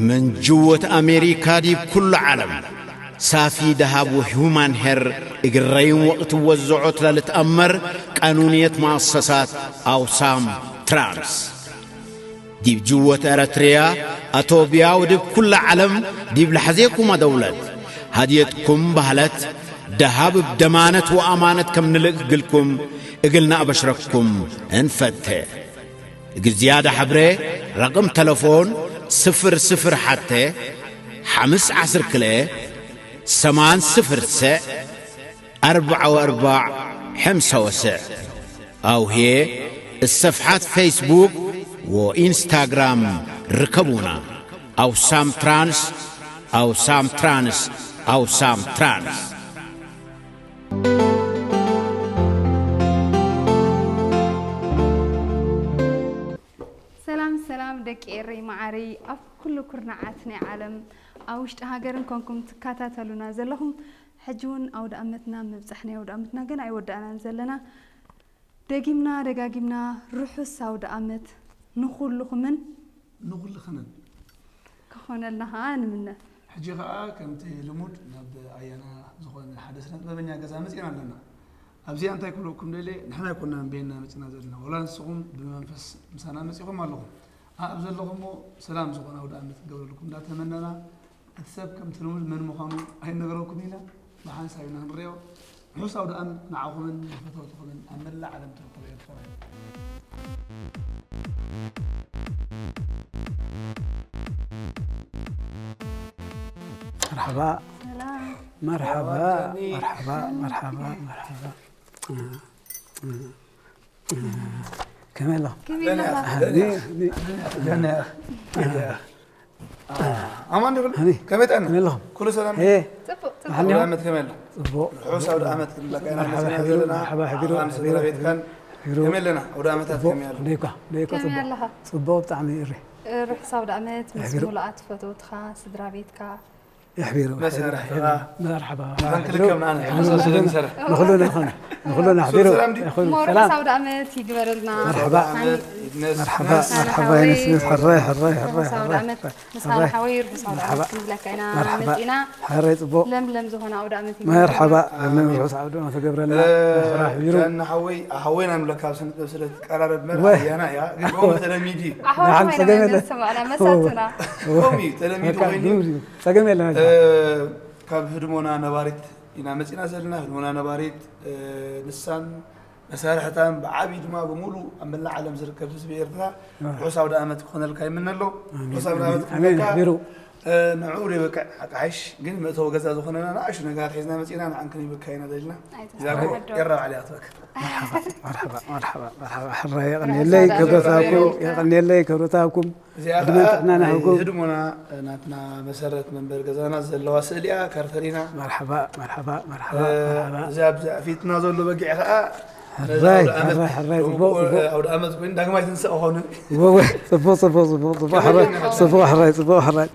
من جوة أمريكا ديب كل عالم، ሳፊ ደሃብ ወሁማን ሄር እግረይን ወቕት ወዘዖት ለልትአመር ቀኑንየት መአሰሳት አውሳም ትራንስ። ዲብ ጅወት ኤረትርያ፣ አቶብያ ወዲብ ኩለ ዓለም ዲብ ለሐዜኩመ ደውለት፣ ሀድየትኩም ባህለት፣ ደሃብ እብ ደማነት ወአማነት ከም ንልእክ እግልኩም እግል ነአበሽረኩም እንፈቴ። እግል ዝያዳ ሐብሬ፣ ረቅም ተለፎን ስፍር ስፍር ሐቴ፣ ሐምስ ዐስር ክልኤ፣ ሰማን ስፍር ሰዕ፣ አርብዓ ወአርባዕ ሐምሳ ወሰዕ። አውሄ፣ እሰፍሓት ፌስቡክ ወኢንስታግራም ርከቡና። አውሳም ትራንስ፣ አውሳም ትራንስ፣ አውሳም ትራንስ። ሰላም ሰላም ደቂ ኤረይ መዓረይ ኣብ ኩሉ ኩርናዓት ናይ ዓለም ኣብ ውሽጢ ሃገርን ኮንኩም ትከታተሉና ዘለኹም ሕጂ እውን ኣውደ ኣመትና ምብጻሕ ናይ ኣውደ ኣመትና ግን ኣይወዳእናን ዘለና ደጊምና ደጋጊምና ርሑስ ኣውደ ኣመት ንኹልኹምን ንኹልኽንን ክኾነልና ኸዓ ንምነ። ሕጂ ኸዓ ከምቲ ልሙድ ናብ ኣያና ዝኾነ ሓደ ስነ ጥበበኛ ገዛ መፂና ኣለና። ኣብዚኣ እንታይ ክብለኩም ደልየ ንሕና ኣይኮናን በይንና መፂና ዘለና ዋላ ንስኹም ብመንፈስ ምሳና መፂኹም ኣለኹም። ኣብ ዘለኹሞ ሰላም ዝኾነ ኣውደ ኣመት ክገብረልኩም እንዳተመነና እቲ ሰብ ከምቲ ልሙድ መን ምዃኑ ኣይንነግረልኩም ኢና ብሓንሳብ ኢና ክንሪኦ። ርሑስ ኣውደ ኣመት ንዓኹምን ንፈተውትኹምን ኣብ መላእ ዓለም ትርከቡ ኤርትራውያን። መርሓባ ሰላም መርሓባ ጃኒ። መርሓባ መርሓባ መርሓባ መርሓባ ከመይ ኣለኹም? ከመይ ኣለኻ? ኒ- ኒ- ኣማን ዲኹም? ሃኒ፣ ከመይ ጠና? ከመይ ኣለኹም? ኩሉ ሰላም? ሄ ጽቡቕ ጽቡቕ። መሓኒ ኣውደ ኢኹም? ኣመት ከመይ ኣሎ? ጽቡቕ ርሑስ ኣውደ ኣመት ክንብለካ ኢና መርሓባ መፂና ሕቢሩ፣ ዘለና መርሓባ ሕቢሩ፣ ኣኻን ሕቢሩ፣ ስድራ ቤትካን ሕቢሩ። ከመይ ኣለና? ኣውደ ኣመታት ጽቡቕ ከመይ ኣሎ? ደይኳ ደይኳ ከመይ ጽቡቕ ኣለኻ? ጽቡቕ ብጣዕሚ እሪ ርሑስ ኣውደ ኣመት ምስ ሕቢሩ። ምሉኣት ፈተውትኻ ስድራ ቤትካ ይሕቢሩ መሳርሕትኻ መርሓባ ኣንክልከ ምናነ ሓሳብ ስለ ንሰርሕ ንኹሉና ይኹን ንኹሉና ኣሕቢሩ ሰላም ድዩ? ይኹን እሞ ሰላም ርሑስ ኣውደ ኣመት ይግበረልና። ኣውደ ኣመት ይድነስ መርሓባ ይድነስ። መርሓባ ይንስንስ ሕራይ ሕራይ ሕራይ ርሑስ ኣውደ ሕራይ ኣመት ምሳና ሓወይ ርሑስ ኣውደ ኣመት ክንብለካ ኢና መርሓባ። መፂና። ሕራይ ጽቡቕ ለምለም ዝኾነ ኣውደ ኣመት እዩ። መርሓባ ለምለም ርሑስ ኣውደ ኣመት ክገብረልና ሕራ ሕቢሩ ጃና ሓወይ ሓወይና ንብለካ ኣብ ስነ ጥበብ ስለ ትቀራረብ መር ወይ። ኣያና እያ ግን ከምኡ ተለሚዱ እዩ። ኣሕዋት ንዓም ኮይና ጸገም መን የለን። ዝሰማዕና መሳቱና። ከምኡ እዩ ተለሚዱ በቃ ኮይኑ ግሩም እዩ። ጸገም የለን። እ፣ ካብ ህድሞና ነባሪት ኢና መፂና ዘለና ህድሞና ነባሪት እ፣ ንሳን መሳርሕታን ብዓብዪ ድማ ብምሉእ ኣብ መላእ ዓለም ዝርከብ ህዝቢ ኤርትራ ርሑስ ኣውደ ኣመት ክኾነልካ ይምነ ኣሎ። ርሑስ ኣውደ ኣመት ኣሜን ክብለካ ኣሕቢሩ እ፣ ንዑ ደይ በቃ ኣቃሓሽ ግን መእተዊ ገዛ ዝኾነና ንኣሽቱ ነገራት ሒዝና መፂና ንዓን ክንበካ ኢና ደሊና እዛ ኣይተስማዕዶ። የራ ባዕልያ ትበካ መርሓባ መርሓባ መርሓባ ሕራይ የቐንየለይ ክብረታኩም የቐንየለይ ክብረታኩም እዚኣ ዕድመን ጥዕናን ይሃብኩም። ህድሞና ናትና መሰረት መንበሪ ገዛና ዘለዋ ስእሊ እያ ካርተሪና መርሓባ መርሓባ መርሓባ መርሓባ እዚ ኣብዚ ፊትና ዘሎ በጊዕ ከዓ ሕራይ ሕራይ ሕራይ ጽቡቕ ጽቡቕ ኣውደ ኣመት ኮይኑ ዳግማይ ትንሳእ ኾኑ ወወ ጽቡቕ ጽቡቕ ጽቡቕ ጽቡቕ ሕራይ ጽቡቕ ሕራይ ጽቡቕ ሕራይ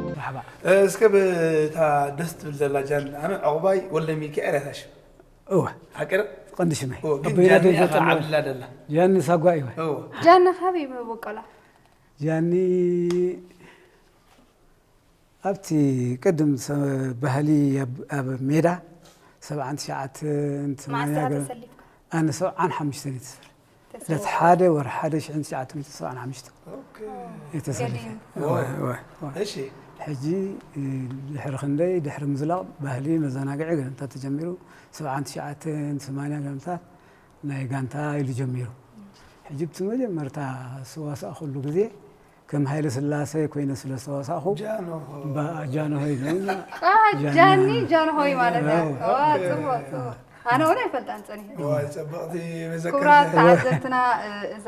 መርሓባ እስከ ብታ ደስ ትብል ዘላ ጃን ኣነ ዕቑባይ ወልደ ሚካኤል እያ ታሽም እወ ሓቂ ዶ? ቀንዲ ሽመይ እወ፣ ግን ኣቦይና ጃኒ ደይዘጠና ዓብድላ ደላ ጃኒ ሳጓ እወ እወ ጃና ካበይ መበቆላ? ጃኒ ኣብቲ ቅድም ሰ- ባህሊ ኣብ- ኣብ ሜዳ ሰብዓን ትሽዓተን መዓስ ሰማንያ ኢኻ ገ- ተሰሊፍካ? ኣነ ሰብዓን ሓሙሽተን እየ ተሰሊፈ ተሰሊፍካ? ለቲ ሓደ ወር ሓደ ሽሕን ትሽዓተ ሚእትን ሰብዓን ሓሙሽተ ኦኬ። እየ ተሰሊፈ ገሊኡ። እወ፣ እወ፣ እወ። እሺ ሕጂ እ፣ ድሕሪ ክንደይ ድሕሪ ምዝላቕ ባህሊ መዘናግዒ ገለንታ ተጀሚሩ ሰብዓን ትሽዓተን ሰማንያ ገለንታ ናይ ጋንታ ኢሉ ጀሚሩ ሕጂ ብቲ መጀመርታ ዝተዋሳእኩሉ ግዜ ከም ሃይለ ስላሴ ኮይነ ስለ ዝተዋሳእኹ ጃንሆ ባ- ጃንሆይ ግን አ፣ ጃኒ። ጃኒ ጃንሆይ ማለት እዩ። አዎ። ዋ፣ ጽቡቕ፣ ጽቡቕ። ኣነ እውን ኣይፈልጣን ጸኒሐ። ዋይ፣ ጽብቕቲ መዘከርታ። ክቡራት ተዓዘብትና፣ እ፣ እዛ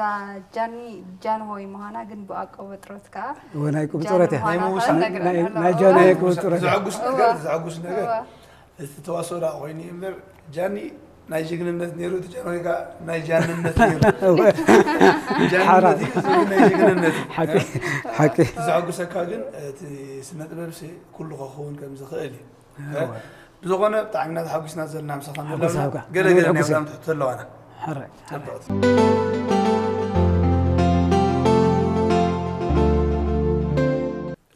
ጃኒ ጃንሆይ ምዃና ግን ብኣቆበጥሮት ከኣ እወ፣ ናይ ቁብጥረት እያ። ጃኒ ምዃና ናይ ምውሳእ። ከኣ ነግረና ናይ- ኣለዋ። ናይ ጃንሆይ ቁብጥረት። ዘሐጉስ ነገር፣ እዋ። ዘሐጉስ ነገር። እዋ። እቲ ተዋስኦ ደኣ ኮይኑ እዩ እምበር፣ ጃኒ ናይ ጅግንነት ነይሩ፣ እቲ ጃንሆይ ከኣ ናይ ጃንነት ነይሩ። ጃንነት እዩ፣ እዚ ናይ ጅግንነት እዩ። ሓቂ፣ ሓቂ። እቲ ዘሐጉሰካ ግን፣ እቲ ስነ ጥበብ ሲ ኩሉ ክኸውን ከም ዝኽእል እዩ። እወ። ብዝኾነ፣ ብጣዕሚ ኢና ተሓጒስና ዘለና ምሳኻ ሓጎስ ምህላውና። ሃብካ። ገለ ኣነ እውን ገለ ናይ ሕጉስ እየ። ኣውዳምቲ ሕቶ ኣለዋና። ሕራይ። ጽብቕቲ።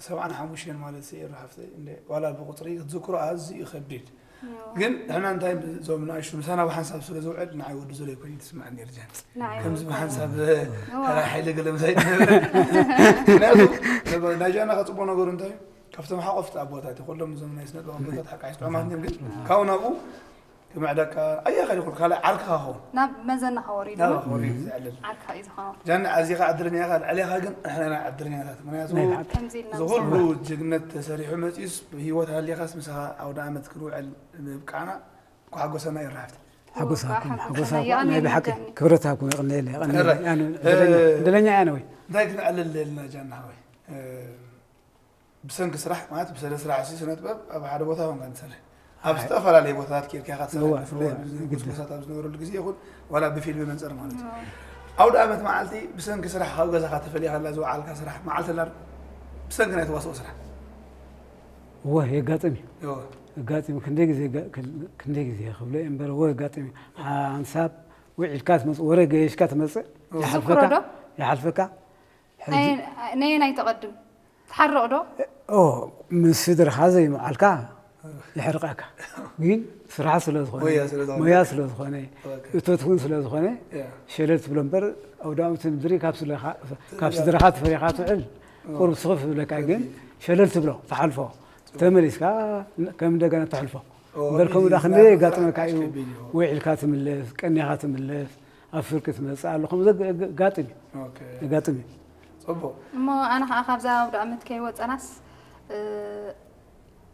ሰብዓን ሓሙሽተን ማለት እዩ፣ ኤሩ ሓፍተይ፣ እንደ ዋላ ብቁፅሪ ክትዝክሮ ኣዝዩ ከቢድ። ግን ንሕና እንታይ፣ እዞም ንኣሽቱ ምሳና ብሓንሳብ ስለ ዝውዕል ንዓይ ወዲ ዘሎ ይኮይን ትስምዓኒ ርጃን። ከምዚ ብሓንሳብ ተራ ሓይለ ገለ ምሳይ ትነብር። ምክንያቱ ናይ ጃና ከፅቦ ነገሩ እንታይ እዩ? ካብቶም ሓቆፍቲ ኣቦታት እዩ። ኩሎም እዞም ናይ ስነ ጥበብ ኣቦታት ሓቃይ ጥዑማት እዮም፣ ግን ካብኡ ናብኡ ክምዕደካ ኣያኻ ይኹን ካልእ ዓርክኻ ክኸውን ናብ መዘናኻ ወሪዱ ናብ ወሪዱ ዝዕልል። ዓርካ እዩ ዝኸውን። ጃኒ ኣዚኻ ዕድለኛ ኢኻ፣ ልዕሌኻ ግን ንሕና ኢና ዕድለኛታት። ምክንያቱ ናይ ብሓቂ። ከምዚ ኢልና እዚ ኩሉ ንሰምዕ። ጅግነት ተሰሪሑ መፂኡስ ብህይወት ሃሊኻስ ምሳኻ ኣውደ ዓመት ክንውዕል ምብቃዕና እኮ ሓጎሰና እዩ ራሕቲ። ሓጎሳኩም፣ ሓጎሳና ሓጎሳኩም፣ ናይ ብሓቂ ይቐንየልና። ክብረት ሃብኩም፣ የቐንየለይ፣ የቐንየለይ። ጥራይ። ኣነ እ፣ ዕድለኛ፣ ዕድለኛ እያ ነወይ። እንታይ ክንዕልል ደልና ጃና ሓወይ? እ፣ ብሰንኪ ስራሕ ማለት ብሰለ ስራሕ ሲ ስነ ጥበብ ኣብ ሓደ ቦታ ሆንካ ንሰርሕ። ኣብ ዝተፈላለዩ ቦታታት ኬድካ ኢኻ ትሰርሕ። እዋ፣ ብፍላይ እዋ፣ ኣብ ዝነበሩ ግድን። ጎስጎሳት ኣብ ዝነበረሉ ግዜ ይኹን ዋላ ብፊልም መንፅር ማለት እዩ። ኣውደ ዓመት መዓልቲ ብሰንኪ ስራሕ ካብ ገዛኻ ተፈሊኻ ላ ዝወዓልካ ስራሕ መዓልቲ ኣላ ዶ? ብሰንኪ ናይ ተዋስኦ ስራሕ። እወ፣ የጋጥም እዩ። እወ። የጋጥም እዩ። ክንደይ ግዜ ጋ-፣ ክል-፣ ክንደይ ግዜ ክብሎ እየ እምበር፣ እወ፣ የጋጥም እዩ። ሓንሳብ ውዒልካ ትመጽእ፣ ወረ ገይሽካ ትመጽእ፣ እወ። ይሓልፈካ፣ ዝኽሮ ዶ? ይሓልፈካ። ሕጂ ኣይ-፣ ነየናይ ተቐድም? ትሓርቕ ዶ? ኦ፣ ምስ ስድራኻ ዘይምዓልካ የሕርቐካ። ግን ስራሕ ስለ ዝኾነ፣ ሞያ ስለ ዝኾነ። ሞያ ስለ ዝኾነ፣ ኦኬ። እቶት እውን ስለ ዝኾነ፣ ያ። ሸለል ትብሎ እምበር፣ ኣውደ ዓመት ምድሪ ካብ ስድራኻ፣ ካብ ስድራኻ ተፈሊኻ ትውዕል፣ ኦ። ቁሩብ ስኽፍ ይብለካ። ግን ከቢድ። ሸለል ትብሎ፣ ትሓልፎ። ተመሊስካ ከም እንደገና ተሕልፎ። ኦ፣ እምበር ከምኡ ከቢድ ደኣ እዩ። ክንደይ ስራሕ የጋጥመካ እዩ። ከቢድ እዩ። ውዒልካ ትምለስ፣ ቀኒኻ ትምለስ፣ ኣብ ፍርቂ ትመጽእ ኣሎ። ከምኡ ዘጋጥም እዩ። ኦኬ። ዘጋጥም እዩ። ጽቡቕ። እሞ ኣነ ኸኣ ካብዛ ኣውደ ዓመት ከይወጸናስ፣ እ፣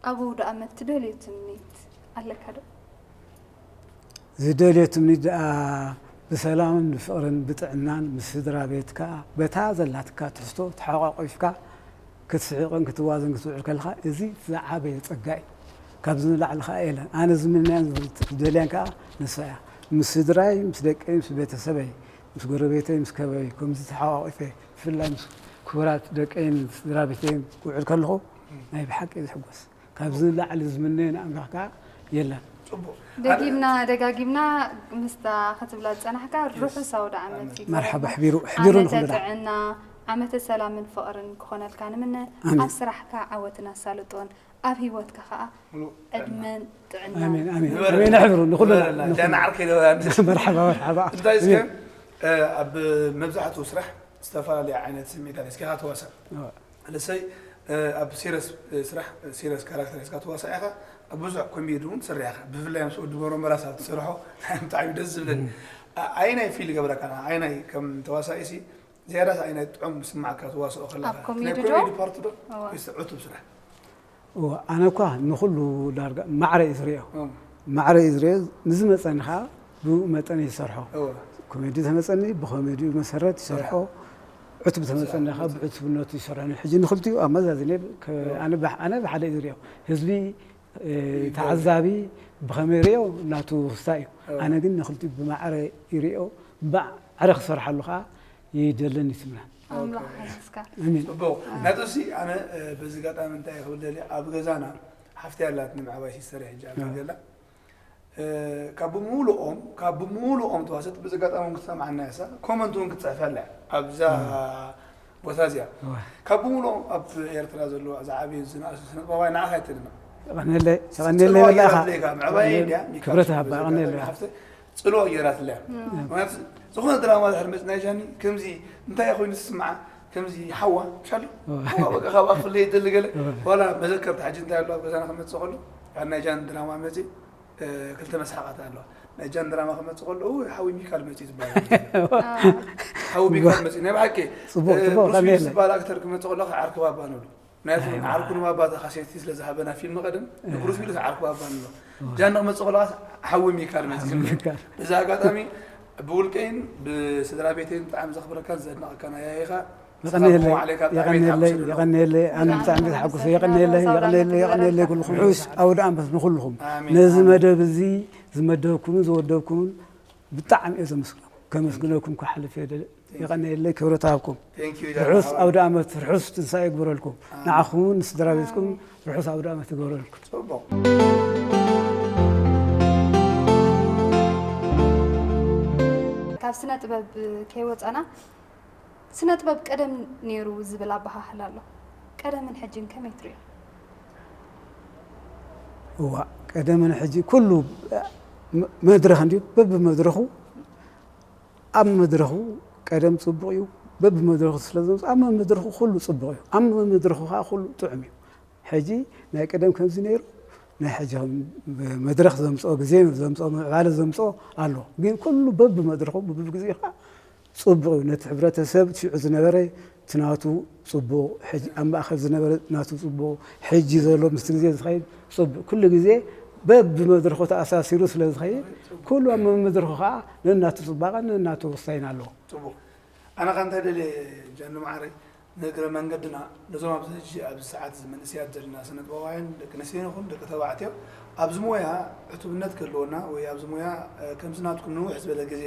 ኣብ ኣውደ ዓመት ትደልዮ ትምኒት ኣለካ ዶ? ዝደልዮ ትምኒት ደኣ ብሰላምን ብፍቕርን ብጥዕናን ምስ ስድራ ቤትካ በታ ዘላትካ ትሕዝቶ ተሓቋቒፍካ ክትስሕቕን ክትዋዘን ክትውዕል ከለኻ፣ እዚ ዝዓበየ ጸጋ እዩ። ካብዚ ንላዕሊ ከኣ የለን። ኣነ ዝምነያን ዝደልያን ከኣ ንሳ እያ። ምስ ስድራይ፣ ምስ ደቀይ፣ ምስ ቤተሰበይ፣ ምስ ጎረቤተይ፣ ምስ ከባቢ፣ ከምዚ ተሓቋቒፈ፣ ብፍላይ ምስ ክቡራት ደቀይን ስድራ ቤተይን ክውዕል ከለኹ፣ ናይ ብሓቂ ዝሕጎስ። ካብዚ ንላዕሊ ዝምነዮ ንኣምላኽ ከኣ የለን። ጽቡቕ። ደጊምና ደጋጊምና ምስታ ክትብላ ዝጸናሕካ ርሑስ ኣውደ ዓመት ይግበረልና። መርሓባ፣ ኣሕቢሩ፣ ኣሕቢሩ ዓመተ ንኹልና። ጥዕና፣ ዓመተ ሰላምን ፍቕርን ክኾነልካ ንምነ። ኣሜን። ኣብ ስራሕካ ዓወትን ኣሳልጦን፣ ኣብ ህይወትካ ከኣ ምሉእ ጥዕና። ዕድመን ጥዕናን። ኣሜን፣ ኣሜን። ንበረልና። ኣሜን፣ ኣሕብሩ፣ ንኹልና፣ ንበረልና። ንኹልና። ጃና ዓርከይ ዶ፣ ኣሜን። መርሓባ፣ መርሓባ። እንታይ እስከ፣ ኣሜን። እ፣ ኣብ መብዛሕትኡ ስራሕ ዝተፈላለየ ዓይነት ስምዒታት እስኪ ኢኻ ትዋሳእ። እወ። ለሰይ፣ እ፣ ኣብ ሲረስ፣ እ፣ ስራሕ፣ እ፣ ሲረስ ካራክተር ሒዝካ ትዋሳእ ኢኻ፣ ኣብ ብዙሕ ኮሜዲ እውን ትሰርሕ ኢኻ። ብፍላይ ምስ ወዲ ቦሮምበራስ ኣብ ትሰርሖ ብጣዕሚ ደስ ዝብለኒ። እም። ኣ-፣ ኣይናይ ፊል ይገብረካ፣ ኣይናይ ከም ተዋሳኢሲ ዝያዳስ ኣይናይ ጥዑም ዝስምዓካ ትዋስኦ ከለኻ? ኣብ ኮሜዲ ናይ ዶ? ኮሜዲ ፓርት ዶ? እወ። ወይስ ዕቱብ ስራሕ? እወ፣ ኣነ እኳ ንኹሉ ዳርጋ ማዕረ እዩ ዝሪኦ። እም። ማዕረ እዩ ዝሪኦ። ንዝመፀኒ ኸዓ ብኡ መጠን እዩ ዝሰርሖ። እወ። ኮሜዲ ተመፀኒ፣ ብኮሜዲኡ መሰረት ይሰርሖ። እወ። ዕቱብ ተመፀኒ ኸዓ ብዕቱብነቱ ይሰርሖ። ሕጂ ንኽልቲኡ ኣመዛዚነ ከ-፣ እወ። ኣነ ብሕ-፣ ኣነ ብሓደ እዩ ዝሪኦ። ህዝቢ፣ እ፣ ይገርም። ተዓዛቢ ብኸመይ ይሪኦ ናቱ ክስታይ እዩ። እወ። ኣነ ግን ንኽልቲኡ ብማዕረ ይሪኦ። ብማዕረ ክሰርሓሉ ኸዓ ይደልን ይትምናን። ኣምላኽ ኦኬ። ይሓግዝካ። ኣሜን። ጽቡቕ። ናቱሲ ኣነ፣ እ፣ በዚ ኣጋጣሚ እንታይ ክብል ደልየ፣ ኣብ ገዛና ሓፍቲ ኣላትኒ፣ ምዕባይ ሲስተር ሕጂ ኣብ ኣዎ። ገላ። እ፣ ካብ ብምሉኦም፣ ካብ ብምሉኦም ተዋሰጥ በዚ ኣጋጣሚ እውን ክትሰምዓና እያ፣ እሳ ኮመንት እውን ክትጽሕፈላ እያ ኣብዛ ኣዎ። ቦታ እዚኣ። ኣዎ። ካብ ብምሉኦም ኣብ ኤርትራ ዘለዋ ዝዓበዩ ዝነኣሱ ስነ ጥበባውያን ንዓኻ እየ እተድንቕ። የቐንየለይ፣ የቐንየለይ ጽልዋ ወላኻ። ገይራትለይ እያ፣ ምዕባይ የቐንየለይ። እንድያ፣ ሚካል ክብረት ሽኮር ሃባ፣ በዚ ኣጋጣሚ የቐንየለይ። ሓፍተይ። ጽልዋ ገይራትለያ። እም። ምኽንያቱ፣ ዝኾነ ድራማ ድሕሪ መጽእ ናይ ጃኒ፣ ከምዚ እንታይ ኮይኑ ዝስምዓ፣ ከምዚ ሓዋ፣ ምሻሉ? እወ። ሓዋ በቃ ካብኣ ክፍለየ ይደሊ ገለ፣ እወ። ዋላ መዘከርታ ሕጂ እንታይ ኣሎ ኣብ ገዛና ክመጽእ ከሎ፣ ኣብ ናይ ጃኒ ድራማ መጺእ፣ እ፣ ክልተ መስሓቓት ኣለዋ። ናይ ጃኒ ድራማ ክመጽእ ከሎ፣ እው፣ ሓዊ ሚካል መጺእ ዝበሃል። እወ። ሓዊ ሚካል እወ። መጺእ፣ ናይ ብሓቂ፣ ጽቡቕ፣ እ፣ ጽቡቕ፣ ብሩስ ዊሊስ ቀኒየለይ። ዝበሃል ኣክተር ክመጽእ ከሎ፣ ከዓ ዓርኪ ባባ ንብሎ። ምክንያቱ ኣይዋ። ዓርኩ ንባባ ተኻሴቲ ስለ ዝሃበና ፊልም ቀደም፣ እወ። ንብሩስ ዊሊስ ዓርኩ ባባ ንብሎ። እወ። ጃን ንክመጽእ ከለኻስ ሓዊ ሚካል መጺእ ሓዊ ዝብል። ሚካል። በዚ ኣጋጣሚ ብውልቀይን ብስድራ ቤተይን ብጣዕሚ ዘኽብረካን ዘድንቐካን ኣያይኻ፣ ንስኻ የቐንየለይ፣ ብመዋዕለካ ብጣዕሚ የቐንየለይ፣ ተሓጉሰ ዘለኹ። የቐንየለይ። ኣነ ብጣዕሚ ተሓጉሰ። የቐንየለይ፣ የቐንየለይ፣ የቐንየለይ ኩልኹም። ርሑስ ኣውደ ዓመት ንኹልኹም። ኣሜን፣ ነዚ ኣሜን። መደብ እዚ ዝመደብኩምን ዝወደብኩምን ብጣዕሚ እየ ዘመስግነኩም። ከመስግነኩም ክሓልፍ እየ ደል-፣ የቐንየለይ፣ ክብረት ሃብኩም። Thank you፣ ርሑስ ጃን። ኣውደ ዓመት፣ ርሑስ ትንሳኤ ይግበረልኩም። ኣሜን። ንዓኹምን ንስድራ ቤትኩም ኣሜን። ርሑስ ኣውደ ዓመት ይግበረልኩም። ጽቡቕ። ካብ ስነ ጥበብ ከይወጻና፣ ስነ ጥበብ ቀደም ነይሩ ዝብል ኣበሃህላ ኣሎ። ቀደምን ሕጅን ከመይ ትሪኦ? እዋ ቀደምን ሕጂ ኩሉ መድረኽ እንዲ በብመድረኹ ኣብ መድረኹ ቀደም ፅቡቕ እዩ። በብመድረኹ ስለ ዘምፅ ኣብ መድረኹ ኩሉ ፅቡቕ እዩ። ኣብ መድረኹ ከዓ ኩሉ ጥዑም እዩ። ሕጂ ናይ ቀደም ከምዚ ነይሩ ናይ ሕጂ መድረኽ ዘምፅኦ ግዜ ዘምፅኦ ምዕባለ ዘምፅኦ ኣሎ። ግን ኩሉ በብመድረኹ በብግዜ ከዓ ፅቡቕ እዩ። ነቲ ሕብረተሰብ ሽዑ ዝነበረ እቲ ናቱ ፅቡቕ፣ ሕጂ ኣብ ማእኸል ዝነበረ ናቱ ፅቡቕ፣ ሕጂ ዘሎ ምስቲ ግዜ ዝኸይድ ፅቡቕ። ኩሉ ግዜ በብመድረኹ ተኣሳሲሩ ስለ ዝኸይድ ኩሉ ኣብ መድረኹ ከዓ ነናቱ ፅባቐን ነናቱ ወሳይን ኣለዎ። ፅቡቕ። ኣነ ከ እንታይ ደልየ ጃኒ መዓረይ ንእግረ መንገድና ነዞም ኣብዚ ሕጂ ኣብዚ ሰዓት እዚ መንእሰያት ዘለና ስነ ጥበባውያን ደቂ ኣንስትዮ ይኹን ደቂ ተባዕትዮ ኣብዚ ሞያ ዕቱብነት ክህልወና ወይ ኣብዚ ሞያ ከምዚ ናትኩም ንውሕ ዝበለ ግዜ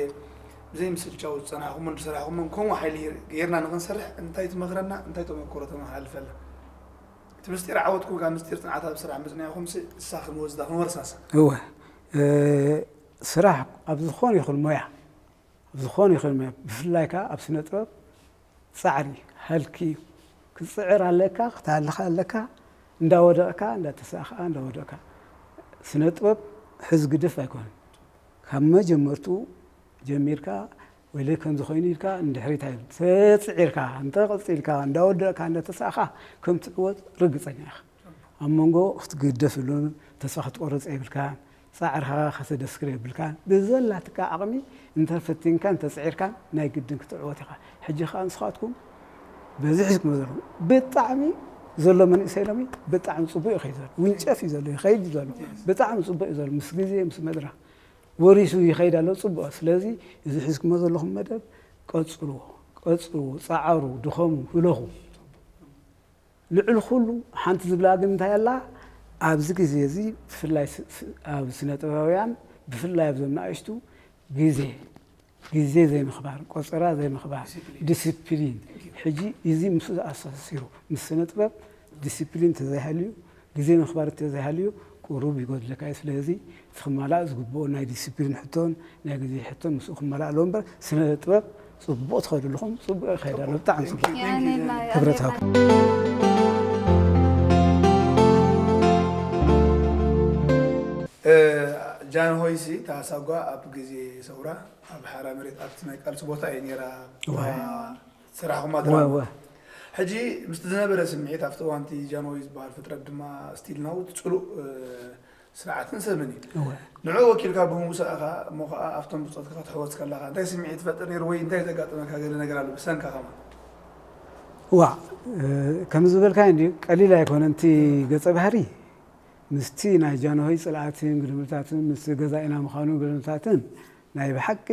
ብዘይምስልቻው ዝፀናሕኩሞን ዝሰራሕኩሞን ከምኡ ሓይሊ ጌርና ንኽንሰርሕ እንታይ ትመኽረና እንታይ ተመክሮ ተመሓላልፈላ እቲ ምስጢር ዓወትኩም ካብ ምስጢር ፅንዓት ኣብ ስራሕ ምፅናዕኹም እሳ ክንወስዳ ክንወርሳሳ እወ ስራሕ ኣብ ዝኾነ ይኹን ሞያ ኣብ ዝኾነ ይኹን ሞያ ብፍላይ ከዓ ኣብ ስነ ጥበብ ፃዕሪ ሃልኪ እዩ። ክትፅዕር ኣለካ፣ ክትሃልኻ ኣለካ፣ እንዳወደቕካ እንዳተሳእኻ እንዳወደቕካ። ስነ ጥበብ ሕዚ ግድፍ ኣይኮነን። ካብ መጀመርትኡ ጀሚርካ ወይለ ከምዚ ኮይኑ ኢልካ ንድሕሪት ኣይብል። ተፅዒርካ እንተቐፂልካ እንዳወደቕካ እንዳተሳእኻ ከም ትዕወት ርግፀኛ ኢኻ። ኣብ መንጎ ክትግደፍ የብሉን፣ ተስፋ ክትቆርፅ የብልካን፣ ፃዕርኻ ከተደስክር የብልካን። ብዘላትካ ዓቕሚ እንተፈቲንካን ተፅዒርካን ናይ ግድን ክትዕወት ኢኻ። ሕጂ ከዓ ንስኻትኩም በዚ ሒዝኩሞ ዘለኹም ብጣዕሚ ዘሎ መንእሰይ ሎሚ ብጣዕሚ ፅቡቅ ይኸይድ ዘሎ ውንጨፍ እዩ ዘሎ ይኸይድ እዩ ዘሎ ብጣዕሚ ፅቡቅ እዩ ዘሎ ምስ ግዜ ምስ መድረኽ ወሪሱ ይኸይድ ኣሎ ፅቡቅ ስለዚ እዚ ሒዝኩሞ ዘለኹም መደብ ቀፅልዎ ቀፅልዎ ፀዓሩ ድኸሙ ህለኹ ልዕሊ ኩሉ ሓንቲ ዝብላ ግን እንታይ ኣላ ኣብዚ ግዜ እዚ ብፍላይ ኣብ ስነ ጥበባውያን ብፍላይ ኣብዞም ንኣሽቱ ግዜ ግዜ ዘይምኽባር ቆፀራ ዘይምኽባር ዲስፕሊን ሕጂ እዚ ምስ ኣስተሳሲሩ ምስ ስነ ጥበብ ዲስፕሊን ተዘይሃልዩ ግዜ ምኽባር ተዘይሃልዩ ቁሩብ ይጎድለካ እዩ ስለዚ እቲ ክማላእ ዝግብኦ ናይ ዲስፕሊን ሕቶን ናይ ግዜ ሕቶን ምስኡ ክማላእ ኣለዎ እምበር ስነ ጥበብ ፅቡቕ ትኸዱ ኣለኹም ፅቡቕ ይኸይድ ኣሎ ብጣዕሚ ፅቡቕ ክብረት ሃብ ጃንሆይ ሲ ታሳጓ ኣብ ግዜ ሰውራ ኣብ ሓራ መሬት ኣብቲ ናይ ቃልሲ ቦታ እየ ነራ ስራሕኹማ ድራማ ሕጂ ምስቲ ዝነበረ ስምዒት ኣብቲ እዋንቲ ጃንሆይ ዝበሃል ፍጥረት ድማ ስቲል ናውት ፅሉእ ስርዓትን ሰብን እዩ። ንዕኡ ወኪልካ ብህሙሳ ኢኻ እሞ ከዓ ኣብቶም ብፆትካ ክትሕወስ ከለኻ እንታይ ስምዒት ትፈጥር ነይሩ ወይ እንታይ ዘጋጠመካ ገለ ነገር ኣሎ ብሰንካ ከማን? ዋ ከም ዝበልካዮ እንድዩ ቀሊል ኣይኮነን እቲ ገፀ ባህሪ ምስቲ ናይ ጃንሆይ ፅልኣትን ግድምታትን ምስቲ ገዛኢና ምዃኑ ግድምታትን ናይ ብሓቂ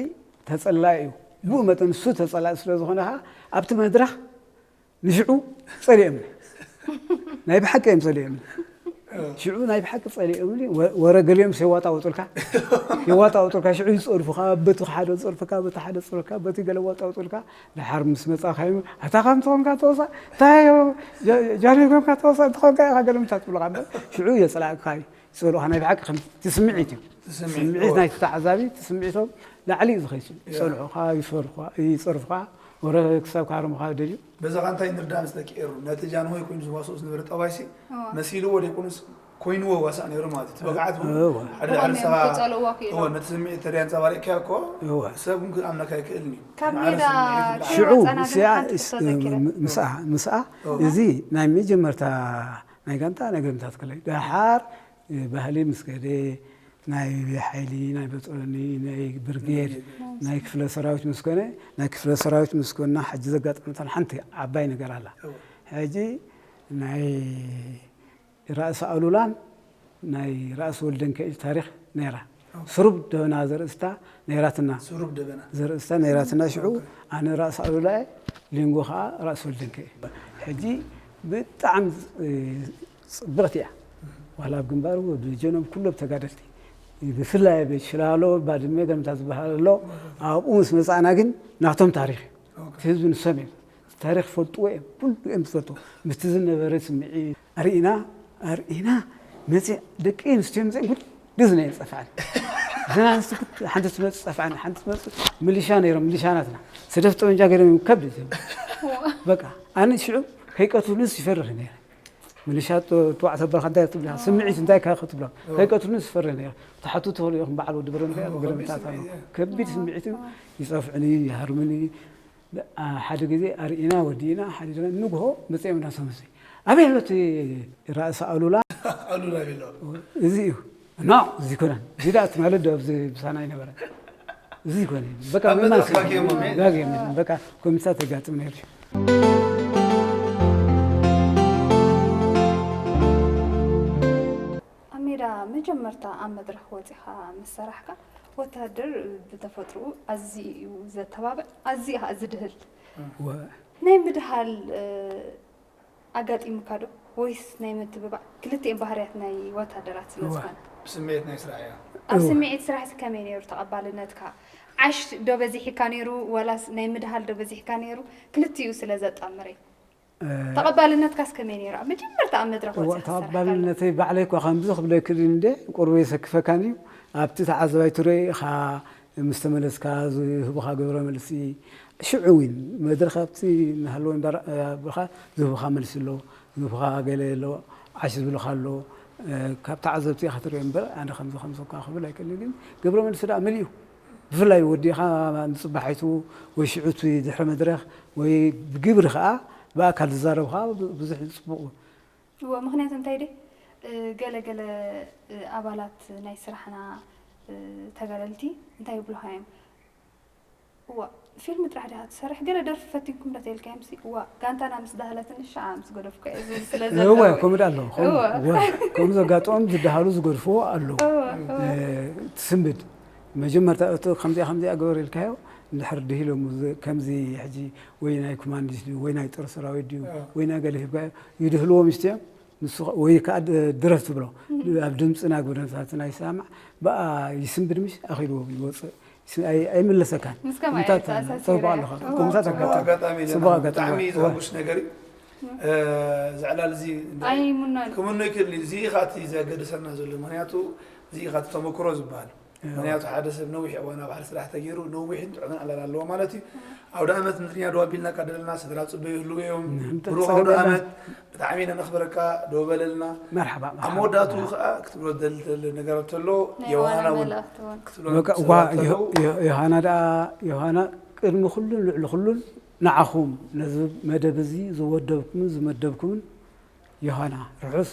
ተፀላኢ እዩ ብኡ መጠን እሱ ተፀላኢ ስለ ዝኾነ ከዓ ኣብቲ መድረኽ ንሽዑ ጸሊኦምኒ ናይ ብሓቂ እዮም ጸሊኦምኒ ሽዑ ናይ ብሓቂ ጸሊኦምኒ ወረ ገሊኦም የዋጣውጡልካ የዋጣውጡልካ ሽዑ ይጸርፉኻ በቲ ሓደ ጸርፍካ በቲ ሓደ ጸርፍካ በቲ ገለ ዋጣውጡልካ ድሓር ምስ መጻእካ እዮም ኣታ ከም ትኾንካ ተወሳ እንታይ ጃሪ ኮንካ ተወሳ እንትኾንካ ኢኻ ገለ ምታ ትብልኻ እምበር ሽዑ የጸላእካ እዩ ይጸልኡኻ ናይ ብሓቂ ከም ትስምዒት እዩ ትስምዒት ናይቲ ተዓዛቢ ትስምዒቶም ላዕሊ እዩ ዝኸይድ ይጸልዑኻ ይፈርኹኻ ይጸርፉኻ ወረ ክሳብ ካርሙኻ ደልዩ በዛኻ እንታይ ንርዳእ ምስ ደቂ ኤሩ ነቲ ጃንሆይ ኮይኑ ዝዋስኦ ዝነበረ ጠባይሲ መሲልዎ ደይኮኑስ ኮይንዎ ዋሳእ ነይሩ ማለት እዩ። እቲ ብቕዓት እውን እወ። ሓደ እወ፣ ሓደ እወ፣ ሰባት ክጸልእዎ ክኢሉ። እወ፣ ነቲ ስምዒት ተደይ ኣንጸባሪቕካዮ እኮ እወ። ሰብ እውን ክኣምነካ ኣይክእልን እዩ። ካብ ማዕረ ሜዳ ስምዒት ይብላዕ። ሽዑ ከይወጸና ግን ምስኣ ሓንቲ ክስተት እስ- ዘኪረ። ም- ምስኣ ምስኣ እወ። እዚ ናይ መጀመርታ ናይ ጋንታ ናይ ግርምታት ክለይ ደሓር ባህሊ ምስ ከደ ናይ ሓይሊ ናይ በጦሎኒ ናይ ብርጌድ ናይ ክፍለ ሰራዊት ምስ ኮነ ናይ ክፍለ ሰራዊት ምስ ኮና ሕጂ ዘጋጠመታን ሓንቲ ዓባይ ነገር ኣላ ሕጂ ናይ ራእሲ ኣሉላን ናይ ራእሲ ወልደንከኤ ታሪክ ነይራ ስሩብ ደበና ዘርእስታ ነይራትና ስሩብ ደበና ዘርእስታ ነይራትና ሽዑ ኣነ ራእሲ ኣሉላ ሊንጎ ከዓ ራእሲ ወልደንከኤ ሕጂ ብጣዕሚ ፅብቕቲ እያ ዋላ ኣብ ግንባር ደጀኖም ኩሎም ተጋደልቲ ብፍላይ ኣብ ሽላሎ ባድመ ገምታ ዝበሃል ኣሎ ኣብኡ ምስ መፃእና ግን ናቶም ታሪክ እዩ እቲ ህዝቢ ንሶም እዮም ታሪክ ፈልጥዎ እዮም ኩሉ እዮም ዝፈልጥዎ ምስቲ ዝነበረ ስምዒ ኣርኢና ኣርኢና መፅእ ደቂ ኣንስትዮ መፅእ ግድዝና የፀፍዐን እዘን ኣንስቲ ሓንቲ ትመፅእ ፀፍዐን ሓንቲ ትመፅእ ምልሻ ነይሮም ምልሻ ናትና ሰደፍ ጠመንጃ ገይሮም ከብድ በቃ ኣነ ሽዑ ከይቀትሉንስ ይፈርሕ ነይረ። ምልሻ ተዋዕ ተበልካ እንታይ ትብልካ? ስምዒት እንታይ ካ ክትብሎ? ከይቀትሉንስ ይፈርሕ ነይረ። ትሓቱ ትኽእሉ ኢኹም፣ በዓል ወዲ ብረንዳ ገለምታት ኣሎ። ከቢድ ስምዒት እዩ። ይጸፍዕኒ፣ ይሃርምኒ። ሓደ ግዜ ኣርኢና ወዲእና ሓዲርና ንግሆ መጺኦም እናሰመሰ ኣበይ ኣሎ እቲ ራእሲ ኣሉላ? ኣሉላ ቤሎ። እዚ እዩ። ኖ፣ እዚ ይኮነን። እዚ ደኣ ትማሊ ዶ ኣብዚ ብሳና ይነበረ? እዚ ይኮነ። በቃ ኣብ መድረኽ ምማስ ባግየሞ፣ ሜ? ባግየሞ። በቃ ኮሚሳ ተጋጥም ነይሩ። ኣብ ሜዳ መጀመርታ ኣብ መድረኽ ወጺኻ ምስ ሰራሕካ፣ ወተሃደር ብተፈጥሮኡ ኣዝዩ እዩ ዘተባብዕ፣ ኣዝዩ ከኣ ዝድህል። ወ- ናይ ምድሃል፣ እ፣ ኣጋጢሙካ ዶ? ወይስ ናይ ምትብባዕ? ክልቲኤን ባህርያት ናይ ወታደራት ስለ እወ። ዝኾነ። ብስምዒት ናይ ስራሕ እያ። ኣብ እወ። ስምዒት ስራሕሲ ከመይ ነይሩ ተቐባልነትካ? ዓሽ ዶ በዚሕካ ነይሩ? ዋላስ ናይ ምድሃል ዶ በዚሕካ ነይሩ? ክልቲኡ ስለ ዘጣምረይ። እ፣ ተቐባልነትካስ ከመይ ነይሩ? ኣብ መጀመርታ ኣብ መድረኽ እወ፣ ወጺኻ ዝሰራሕካሉ? ተቐባልነተይ ባዕለይ እኳ ከምዚ ክብለኪ እንደ ቁሩብ የሰክፈካን እዩ። ኣብቲ ተዓዛባይ ትርኢ ኢኻ ምስ ተመለስካ ዝህቡኻ ግብረ መልሲ፣ ሽዑ እውን መድረኽ ኣብቲ እናሃለወ እንዳረ-፣ ኣብልካ ዝህቡኻ መልሲ ኣሎ፣ ዝህቡኻ ገለ ኣሎ፣ ዓሽ ዝብልኻ ኣሎ። እ፣ ካብ ተዓዘብቲ ኢኻ ትሪኦ እምበር፣ ኣነ ከምዚ ከምዚ እኳ ክብል ኣይክእልን፣ ግን ግብረ መልሲ ደኣ መሊኡ። ብፍላይ ወዲኻ ንጽባሒቱ ወይ ሽዑ እቲ ድሕሪ መድረኽ ወይ ብግብሪ ከኣ ብኣካል ዝዛረብ ከኣ ብ-፣ ብዙሕ ጽቡቕ እዩ። እወ፣ ምኽንያቱ እንታይ ደይ፣ እ፣ ገለ ገለ፣ እ፣ ኣባላት ናይ ስራሕና፣ እ፣ ተጋደልቲ እንታይ ይብሉኻ እዮም? እዋ፣ ፊልም ጥራሕ ዲኻ ትሰርሕ? ገለ ደርፊ ፈቲንኩም ዶ ተይልካዮምሲ? እዋ፣ ጋንታና ምስ ዳህለትኒ ሻዓ ምስ ገደፍኩ እየ ዝብል ስለ ዘለዉ። እወ፣ ከምኡ ደኣ ኣሎ። ከምኡ፣ እወ። እወ፣ ከምኡ ዘጋጥሞም ዝደሃሉ ዝገድፍዎ ኣለዉ። እወ፣ እወ። እ፣ ትስንብድ። መጀመርታ እቶ ከምዚኣ ከምዚኣ ግበር ኢልካዮ፣ እንድሕር ድሂሎም ዝ-፣ ከምዚ ሕጂ ወይ ናይ ኮማንዲስ ድዩ፣ ወይ ናይ ጦር ሰራዊት ድዩ፣ እወ። ወይ ናይ ገለ ሂብካዮ፣ ይድህልዎ ምስቲ እዮም። ንሱ ኸ-፣ ወይ ከኣ ድ-፣ ድረፍ ትብሎ። እህ። ኣብ ድምጽ ናግብረታት ናይ ሰማዕ፣ ብኣ ይስንብድ ምሽ ኣኺልዎ ይወጽእ። ስ-፣ ኣይ-፣ ኣይምለሰካን። ምስ ከማይ እንታይ ተኣሳሲረ ጸውባ እያ። ኣለኻ? እወ። ከምዛ ጽቡቕ ተጋጣሚ። ኣጋጣሚ እዩ ጽቡቕ ዘለና። ኣጋጣሚ ብጣዕሚ እዩ። ዘሐጉስ ነገር እዩ። እም። እ፣ እዚ ዕላል እዚ እንደ-፣ ኣይምኖን። ክምኖ ይክእል እዩ። እዚ ኢኻ እቲ ዘገድሰና ዘሎ። ምኽንያቱ እዚ ኢኻ እቲ ተመክሮ ዝበሃል። እወ። ምኽንያቱ ሓደ ሰብ ነዊሕ እዋን ኣብ ሓደ ስራሕ ተገይሩ፣ ነዊሕን ጥዑምን ዕላል ኣለዎ ማለት እዩ። እም። ኣውደ ዓመት ንትግርኛ ደው ኣቢልና ካደለና ስድራ ጽበዩ ይህልዉ እዮም። እም፣ ብሩኽ ጸገም ኣውደ የለን። ዓመት። ብጣዕሚ ኢና ነኽብረካ፣ ደው በለልና። መርሓባ፣ ኣብ መርሓባ፣ መወዳእትኡ መርሓባ። ከኣ ክትብሎ ትደሊ ነገር እንተሎ፣ ናይ ዮሃና ዮሃና እውን መልእኽቲ እውን። ክትብሎ በቃ፣ ሰባት ዋ-፣ ዮ-፣ ኣለዉ። ዮ-፣ ዮሃና ደኣ፣ ዮሃና ቅድሚ ኩሉን ልዕሊ ኩሉን ንዓኹም ነዚ መደብ እዚ ዝወደብኩምን ዝመደብኩምን ዮሃና ርሑስ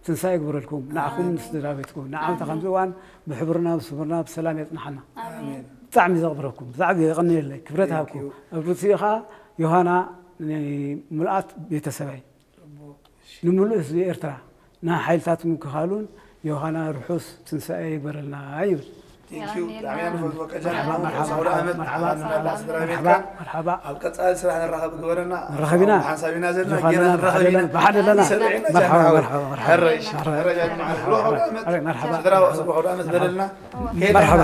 ትንሳኤ ይግበረልኩም፣ ንዓኹም ኣሜን። ንስድራ ቤትኩም። ንዓመታ ኣሜን። ከምዚ እዋን ብሕብርና ብስሙርና ብሰላም የጽንሓና። ኣሜን። ኣሜን። ብጣዕሚ ዘኽብረኩም፣ ብጣዕሚ የቐንየለይ፣ ክብረት Thank ይሃብኩም። you። ኣብ ርእሲኡ ኸኣ ዮሃና ንምልኣት ቤተሰበይ፣ እሺ። ንምሉእ ህዝቢ ኤርትራ፣ ንሓይልታት ምክልኻሉን ዮሃና ርሑስ ትንሳኤ ይግበረልና ይብል። Thank you። የቐንየልና። ብጣዕሚ እያ ንፈትወካ ጃና። መርሓባ፣ መርሓባ፣ ኣውደ ዓመት መርሓባ፣ ንዓኻ ንመላእ መርሓባ፣ ስድራ ቤትካ። መርሓባ፣ መርሓባ። ኣብ ቀጻሊ ስራሕ ንራኸብ ግበረና። ንራኸብ ኢና። ኣብ ሓንሳብ ኢና ዘለና፣ ዮሃና ጌና ኣለና፣ ንራኸብ ኣለና፣ ኢና። ብሓደ ኣለና። ሰብዒና መርሓባ፣ ጃና። መርሓባ፣ መርሓባ፣ ሀረይ፣ መርሓባ፣ ሀረይ፣ ጃና። መርሓባ፣ ብሩኽ ኣውደ ዓመት። ሀረይ፣ መርሓባ፣ ስድራ መርሓባ። ጽቡቕ ኣውደ ዓመት በለልና። መርሓባ። ከይድና። መርሓባ።